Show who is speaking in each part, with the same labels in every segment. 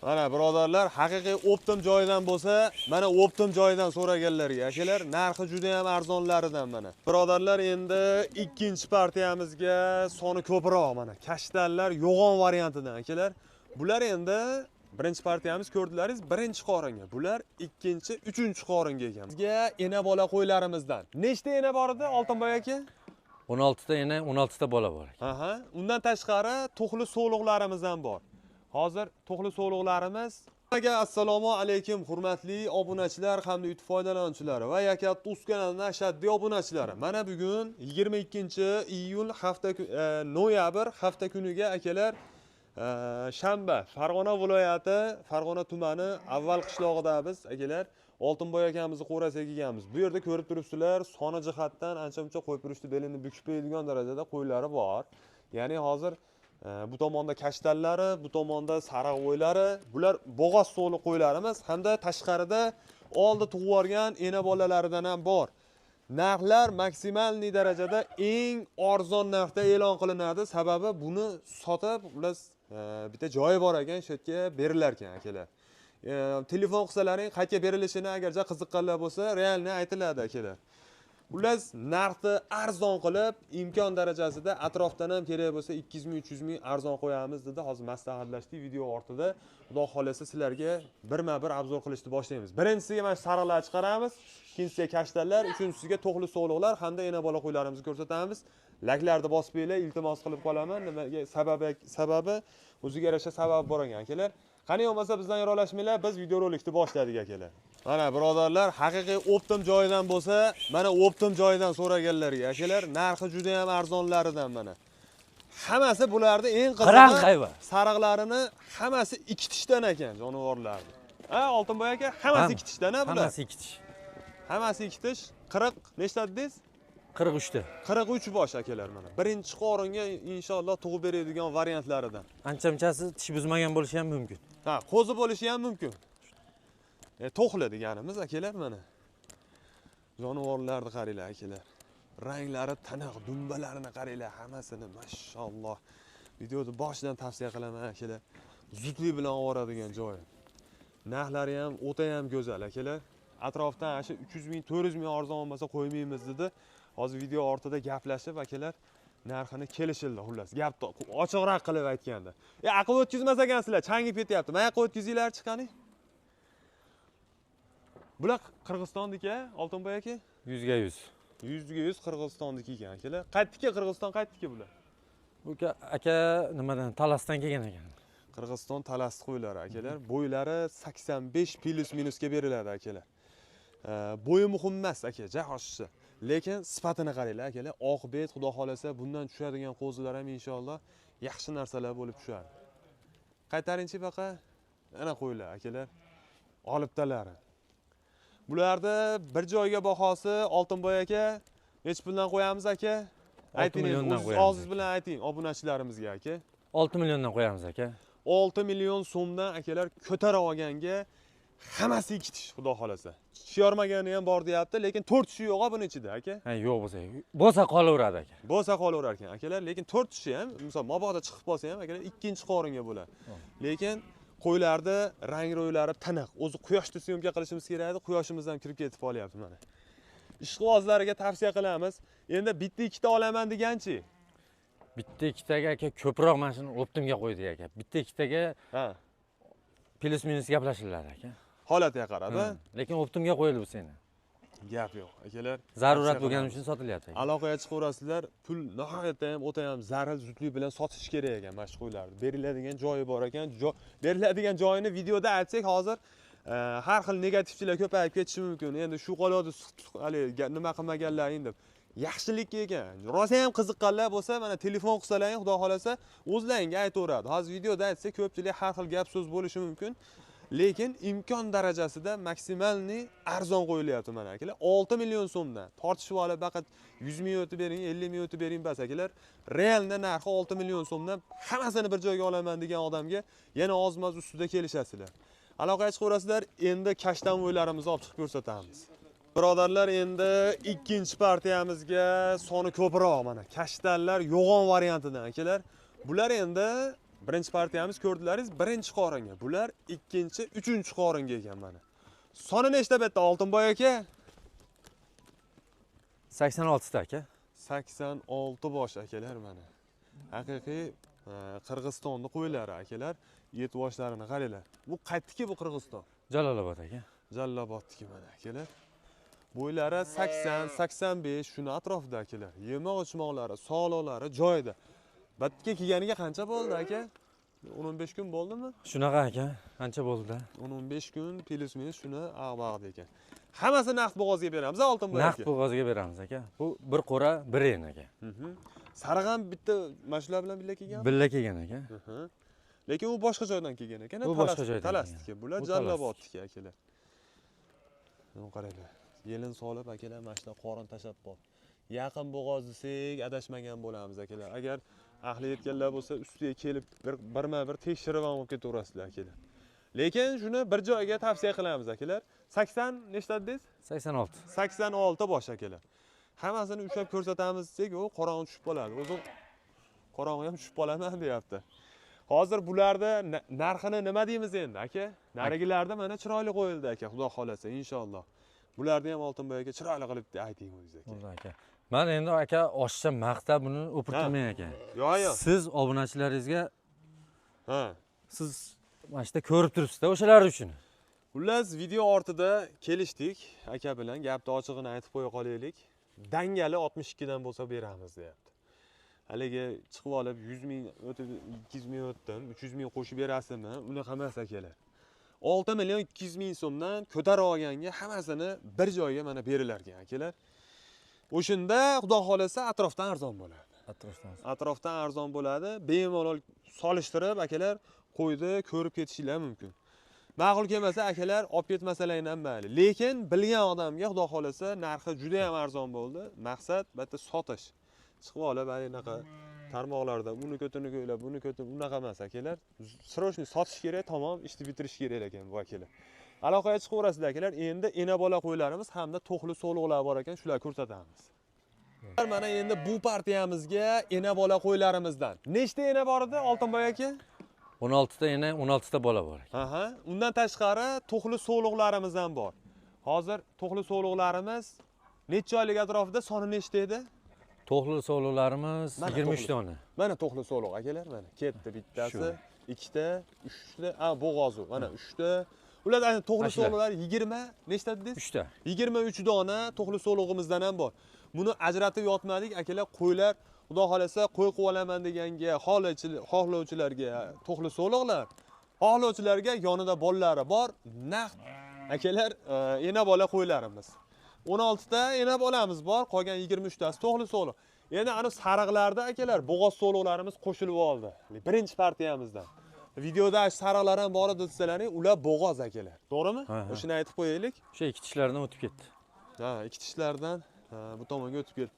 Speaker 1: Mana birodarlar, haqiqiy оптом joyidan bo'lsa, mana оптом joyidan so'raganlarga akalar, narxi juda ham arzonlaridan mana. Birodarlar, endi ikkinchi partiyamizga soni ko'proq mana. Kashtanlar yo'g'on variantidan akalar. Bular endi birinchi partiyamiz ko'rdilaringiz, birinchi qoringa. Bular ikkinchi, uchinchi qoringa ekan. Bizga ena bola qo'ylarimizdan. Nechta ena bor edi, Oltinboy aka?
Speaker 2: 16 ta ena, 16 ta bola bor aka.
Speaker 1: Aha, undan tashqari to'xli so'liqlarimiz ham bor. Hozir to'xli so'liqlarimiz. Aka, assalomu alaykum hurmatli obunachilar hamda YouTube foydalanuvchilari va Yakatuz kanalining ashaddiy obunachilari. Mana bugun 22-iyul hafta noyabr hafta kuniga akalar, shanba, Farg'ona viloyati, Farg'ona tumani avval qishlog'idamiz akalar. Oltinboy akamizni qo'rasiga kelganmiz. Bu yerda ko'rib turibsizlar, soni jihatdan ancha-muncha qo'yib turishdi, belini bukib qo'yadigan darajada qo'ylari bor. Ya'ni hozir bu tomonda kashtanlari, bu tomonda sariq qo'ylari, bular bo'g'oz so'li qo'ylarimiz hamda tashqarida oldi tug'ib yuborgan ena bolalaridan ham bor. Narxlar maksimalniy darajada eng arzon narxda e'lon qilinadi. Sababi buni sotib, xullas, bitta joyi bor ekan, shu yerga berilar ekan akalar. Telefon qilsalaring qayerga berilishini agarcha qiziqqanlar bo'lsa, realni aytiladi akalar. Xullas, narxni arzon qilib, imkon darajasida atrofdan ham kerak bo'lsa 200 ming, 300 ming arzon qo'yamiz dedi. Hozir maslahatlashdik video ortida. Xudo xolasa sizlarga birma-bir obzor qilishni boshlaymiz. Birinchisiga mana shu sariqlar chiqaramiz, ikkinchisiga kashtanlar, uchinchisiga to'xli so'liqlar hamda ena bola qo'ylarimizni ko'rsatamiz. Laklarni bosib qo'yinglar, iltimos qilib qolaman. Nimaga sababi o'ziga yarasha sababi bor ekan akalar. Qani bo'lmasa bizdan yiroqlashmanglar, biz videorolikni boshladik akalar. Mana birodarlar, haqiqiy оптом joyidan bo'lsa, mana оптом joyidan so'raganlarga akalar, narxi juda ham arzonlaridan mana. Hammasi bularni eng qizig'i sariqlarini hammasi ikki tishdan ekan jonivorlarni. Ha, Oltinboy aka, hammasi ikki tishdan ha bular.
Speaker 2: Hammasi ikki tish.
Speaker 1: Hammasi ikki tish. 40 nechta dedingiz?
Speaker 2: 43 ta.
Speaker 1: 43 bosh akalar mana. Birinchi qoringa inshaalloh tug'ib beradigan variantlaridan.
Speaker 2: Ancha-munchasi tish buzmagan bo'lishi ham mumkin.
Speaker 1: Ha, qo'zi bo'lishi ham mumkin. To'xli deganimiz akalar mana. Jonivorlarni qaranglar akalar. Ranglari taniq, dumbalarini qaranglar hammasini, mashalloh. Videoni boshidan tavsiya qilaman akalar. Zudlik bilan oboradigan joyi. Narxlari ham o'ta ham go'zal akalar. Atrofdan ana shu 300 ming, 400 ming arzon bo'lmasa qo'ymaymiz dedi. Hozir video ortida gaplashib akalar narxini kelishildi xullas. Gap ochiqroq qilib aytganda. Aql o'tkazmas ekansizlar, changib ketyapti. Mana yoqqa o'tkazinglar chiqani. Bular Qirg'izistonniki, Oltinboy aka?
Speaker 2: 100ga 100.
Speaker 1: 100ga 100 Qirg'izistonniki ekan akalar. Qaytdiki Qirg'iziston, qaytdiki bular?
Speaker 2: Bu aka nimadan, Talasdan kelgan ekan.
Speaker 1: Qirg'iziston Talas qo'ylari akalar. Bo'ylari 85 plus minusga beriladi akalar. Bo'yi muhim emas aka, jahoshishi. Lekin sifatini qaranglar akalar. Oq bet, xudo xolasa bundan tushadigan qo'zilar ham inshaalloh yaxshi narsalar bo'lib tushadi. Qaytaringchi baqa. Ana qo'ylar akalar. Olibtalari. Bularda bir joyga bahosi Oltinboy aka necha puldan qo'yamiz aka? Ayting, o'zingiz bilan ayting obunachilarimizga aka.
Speaker 2: 6 milliondan qo'yamiz aka.
Speaker 1: 6 million so'mdan akalar ko'tara olganga hammasi ikki tish xudo xolasa. Tish yormagani ham bor deyapti, lekin 4 tishi yo'q buni ichida aka.
Speaker 2: Ha, yo'q bo'lsa, bo'lsa qolaveradi aka.
Speaker 1: Bo'lsa qolaverar ekan akalar, lekin 4 tishi ham, misol mabodo chiqib qolsa ham akalar ikkinchi qoringa bo'ladi. Lekin qo'ylarda rang ro'ylari taniq. O'zi quyoshda syomka qilishimiz kerak edi, quyoshimiz ham kirib ketib qolyapti mana. Ishqibozlarga tavsiya qilamiz. Endi bitta ikkita olaman deganchi?
Speaker 2: Bitta ikkitaga aka ko'proq mana shuni optimga qo'ydik aka. Bitta ikkitaga
Speaker 1: ha
Speaker 2: plus minus gaplashiladi aka.
Speaker 1: Holatga qarab,
Speaker 2: lekin optimga qo'yildi bu seni.
Speaker 1: Gap yo'q akalar.
Speaker 2: Zarurat bo'lgani uchun sotilyapti.
Speaker 1: Aloqaga chiqaverasizlar, pul nihoyatda ham o'ta ham zaril zudlik bilan sotish kerak ekan mana shu qo'ylarni. Beriladigan joyi bor ekan. Beriladigan joyini videoda aytsak hozir har xil negativchilar ko'payib ketishi mumkin. Endi shu qoladi hali nima qilmaganlar endi. Yaxshilikka ekan. Rosa ham qiziqqanlar bo'lsa, mana telefon qilsalaring, xudo xolasa o'zlaringga aytaveradi. Hozir videoda aytsak ko'pchilik har xil gap so'z bo'lishi mumkin. Lekin imkon darajasida maksimalni arzon qo'yilyapti mana akalar. 6 million so'mdan tortishib olib faqat 100 ming o'tib bering, 50 ming o'tib bering bas akalar. Realda narxi 6 million so'mdan hammasini bir joyga olaman degan odamga yana ozmaz ustida kelishasizlar. Aloqaga chiqaverasizlar, endi kashtan o'ylarimizni olib chiqib ko'rsatamiz. Birodarlar, endi ikkinchi partiyamizga soni ko'proq mana kashtanlar yo'g'on variantidan akalar. Bular endi Birinchi partiyamiz ko'rdilaringiz, birinchi qoringa. Bular ikkinchi, uchinchi qoringa ekan mana. Soni nechta bu yerda Oltinboy aka?
Speaker 2: 86 ta aka.
Speaker 1: 86 bosh akalar mana. Haqiqiy Qirg'izistonni qo'ylari akalar, yet boshlarini qaranglar. Bu qaytdiki bu Qirg'iziston?
Speaker 2: Jalolobod aka.
Speaker 1: Jalolobodniki mana akalar. Bo'ylari 80, 85 shuni atrofida akalar. Yemoq ichmoqlari, sog'liqlari joyida. Batga kelganiga qancha bo'ldi aka? 10-15 kun bo'ldimi?
Speaker 2: Shunaqa aka, qancha bo'ldi?
Speaker 1: 10-15 kun plus minus shuni ag'bag'da ekan. Hammasi naqd bo'g'ozga beramiz, Oltinboy aka.
Speaker 2: Naqd bo'g'ozga beramiz aka. Bu bir qo'ra, bir en aka.
Speaker 1: Sariq ham bitta mana shular bilan birga kelgan?
Speaker 2: Birga kelgan aka.
Speaker 1: Lekin u boshqa joydan kelgan ekan.
Speaker 2: Bu boshqa joydan.
Speaker 1: Talasniki, bular Jalolobodniki akalar. Buni qaranglar. Yelin solib akalar mana shunaqa qorin tashlab qoldi. Yaqin bo'g'oz desak adashmagan bo'lamiz akalar. Agar ahli yetganlar bo'lsa ustiga kelib birma-bir tekshirib ham olib ketaverasizlar akalar. Lekin shuni bir joyga tavsiya qilamiz akalar. 80 nechta dedingiz?
Speaker 2: 86.
Speaker 1: 86 bosh akalar. Hammasini ushlab ko'rsatamiz desak, u qorong'i tushib qoladi. O'zi qorong'i ham tushib qolaman deyapti. Hozir bularda narxini nima deymiz endi aka? Narigilarda mana chiroyli qo'yildi aka, xudo xolasa inshaalloh. Bularni ham Oltinboy aka chiroyli qilib ayting o'zingiz aka.
Speaker 2: Bo'ldi aka. Men endi aka oshcha maqtab buni o'pirtirmang aka.
Speaker 1: Yo'q, yo'q.
Speaker 2: Siz obunachilaringizga
Speaker 1: ha,
Speaker 2: siz mana shu yerda ko'rib turibsiz-da o'shalar uchun.
Speaker 1: Xullas, video ortida kelishdik aka bilan, gapni ochig'ini aytib qo'ya qolaylik. Dangali 62 dan bo'lsa beramiz deyapti. Haligi chiqib olib 100 ming o'tib 200 ming o'tdim, 300 ming qo'shib berasizmi? Unaqa emas akalar. 6 million 200 ming so'mdan ko'tarib olganga hammasini bir joyga mana berilar ekan akalar. O'shunda xudo xolasa atrofdan arzon bo'ladi. Atrofdan arzon bo'ladi. Bemalol solishtirib akalar qo'ydi ko'rib ketishinglar mumkin. Ma'qul kelmasa akalar olib ketmasalaring ham mayli. Lekin bilgan odamga xudo xolasa narxi juda ham arzon bo'ldi. Maqsad bitta sotish. Chiqib olib ana anaqa tarmoqlarda uni ko'tini ko'ylab, buni ko'tini unaqa emas akalar. Srochni sotish kerak, tamom ishni bitirish kerak ekan bu akalar. Aloqaga chiqaverasizlar akalar. Endi ena bola qo'ylarimiz hamda to'xli so'liqlar bor ekan, shularni ko'rsatamiz. Mana endi bu partiyamizga ena bola qo'ylarimizdan. Nechta ena bor edi Oltinboy aka?
Speaker 2: 16 ta ena, 16 ta bola bor aka.
Speaker 1: Aha, undan tashqari to'xli so'liqlarimiz ham bor. Hozir to'xli so'liqlarimiz necha oylik atrofida, soni nechta edi?
Speaker 2: To'xli so'liqlarimiz 23 dona.
Speaker 1: Mana to'xli so'liq akalar, mana ketdi bittasi, ikkita, uchta, a bo'g'ozi, mana uchta. Ular ayni to'xli so'liqlar 20 nechta dedingiz?
Speaker 2: 3 ta.
Speaker 1: 23 dona to'xli so'lig'imizdan ham bor. Buni ajratib yotmadik akalar, qo'ylar xudo xolasa qo'y qilib olaman deganga, xohlovchilarga to'xli so'liqlar, xohlovchilarga yonida bolalari bor, naqd akalar ena bola qo'ylarimiz. 16 ta ena bolamiz bor, qolgan 23 tasi to'xli so'liq. Endi ana sariqlarda akalar bo'g'oz so'liqlarimiz qo'shilib oldi. Birinchi partiyamizdan. Videoda sariqlar ham bor edi desalaring, ular bo'g'oz akalar. To'g'rimi? O'shini aytib qo'yaylik.
Speaker 2: O'sha ikki tishlardan o'tib ketdi.
Speaker 1: Ha, ikki tishlardan bu tomonga o'tib ketdi.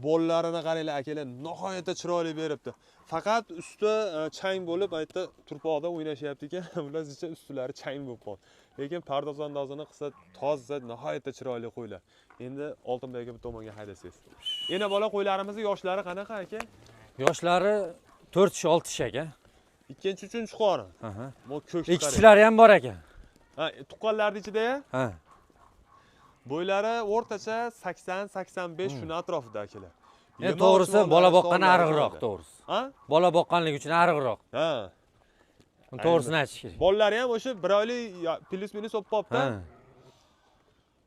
Speaker 1: Bollarini qaranglar akalar, nihoyatda chiroyli beribdi. Faqat usti chang bo'lib, aytdi, turpoqda o'ynashyapti ekan. Ular zicha ustilari chang bo'lib qoldi. Lekin pardoz andozini qilsa toza, nihoyatda chiroyli qo'ylar. Endi Oltinboy aka bu tomonga haydasangiz. Ena bola qo'ylarimizning yoshlari qanaqa aka?
Speaker 2: Yoshlari 4 tish, 6 tish aka.
Speaker 1: Ikkinchi, uchinchi qorin.
Speaker 2: Aha.
Speaker 1: Bu ko'k
Speaker 2: ikki tishlari ham bor aka.
Speaker 1: Ha, tuqqanlarning ichida?
Speaker 2: Ha.
Speaker 1: Bo'ylari o'rtacha 80-85 shuni atrofida akalar.
Speaker 2: Endi to'g'risi bola boqqan arig'roq, to'g'risi.
Speaker 1: Ha?
Speaker 2: Bola boqqanligi uchun arig'roq.
Speaker 1: Ha.
Speaker 2: To'g'risini aytish kerak.
Speaker 1: Bolalari ham o'sha bir oylik plus minus o'p qolibdi.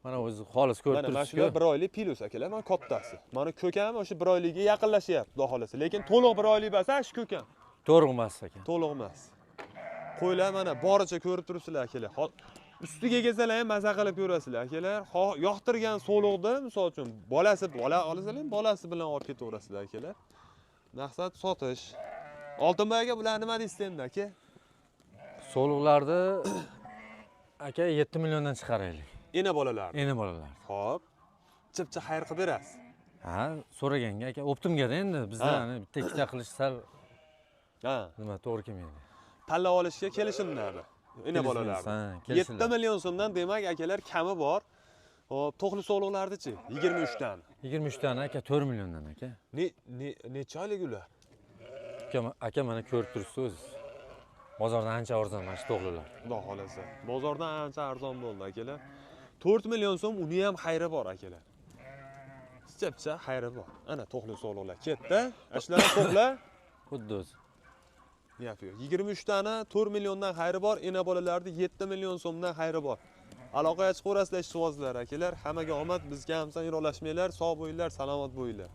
Speaker 2: Mana o'zi xolis ko'rib
Speaker 1: Mana
Speaker 2: turibsiz-ku.
Speaker 1: shular bir oylik plus akalar, mana kattasi. Mana ko'kam o'sha bir oyligiga yaqinlashyapti, xudo xolasa. Lekin to'liq bir oylik emas, shu ko'kam.
Speaker 2: To'liq emas aka.
Speaker 1: To'liq emas. Qo'ylar mana boricha ko'rib turibsizlar akalar. Ustiga kelsalar ham maza qilib ko'rasizlar akalar. Yoqtirgan so'liqda, misol uchun, bolasi bola olsalar ham bolasi bilan olib ketaverasizlar akalar. Maqsad sotish. Oltinboy aka, bular nima deysiz endi aka?
Speaker 2: So'liqlarni aka 7 milliondan chiqaraylik.
Speaker 1: Ena bolalar.
Speaker 2: Ena bolalar.
Speaker 1: Xo'p. Chipcha xayr qilib berasiz.
Speaker 2: Ha, so'raganga aka, optimga-da endi bizda bitta ikkita qilish sal
Speaker 1: ha,
Speaker 2: nima to'g'ri kelmaydi.
Speaker 1: Tanlab olishga kelishimlari. Ena bolalar. 7 million so'mdan demak akalar kami bor. Xo'p, to'xli so'liqlarni-chi? 23 tani.
Speaker 2: 23 tani aka 4 milliondan aka.
Speaker 1: Ne necha oylik ular?
Speaker 2: Aka mana ko'rib turibsiz o'zingiz. Bozordan ancha arzon mana shu to'qlilar.
Speaker 1: Xudo xolasa. Bozordan ancha arzon bo'ldi akalar. 4 million so'm, uni ham xayri bor akalar. Picha-picha xayri bor. Ana to'qli so'liqlar ketdi. Shular to'qlar.
Speaker 2: Xuddi o'zi.
Speaker 1: Gap yo'q. 23 tani 4 milliondan xayri bor, ena bolalarni 7 million so'mdan xayri bor. Aloqaga chiqaverasizlar ishqibozlar akalar. Hammaga omad, bizga ham yiroqlashmanglar, sog' bo'linglar, salomat bo'linglar.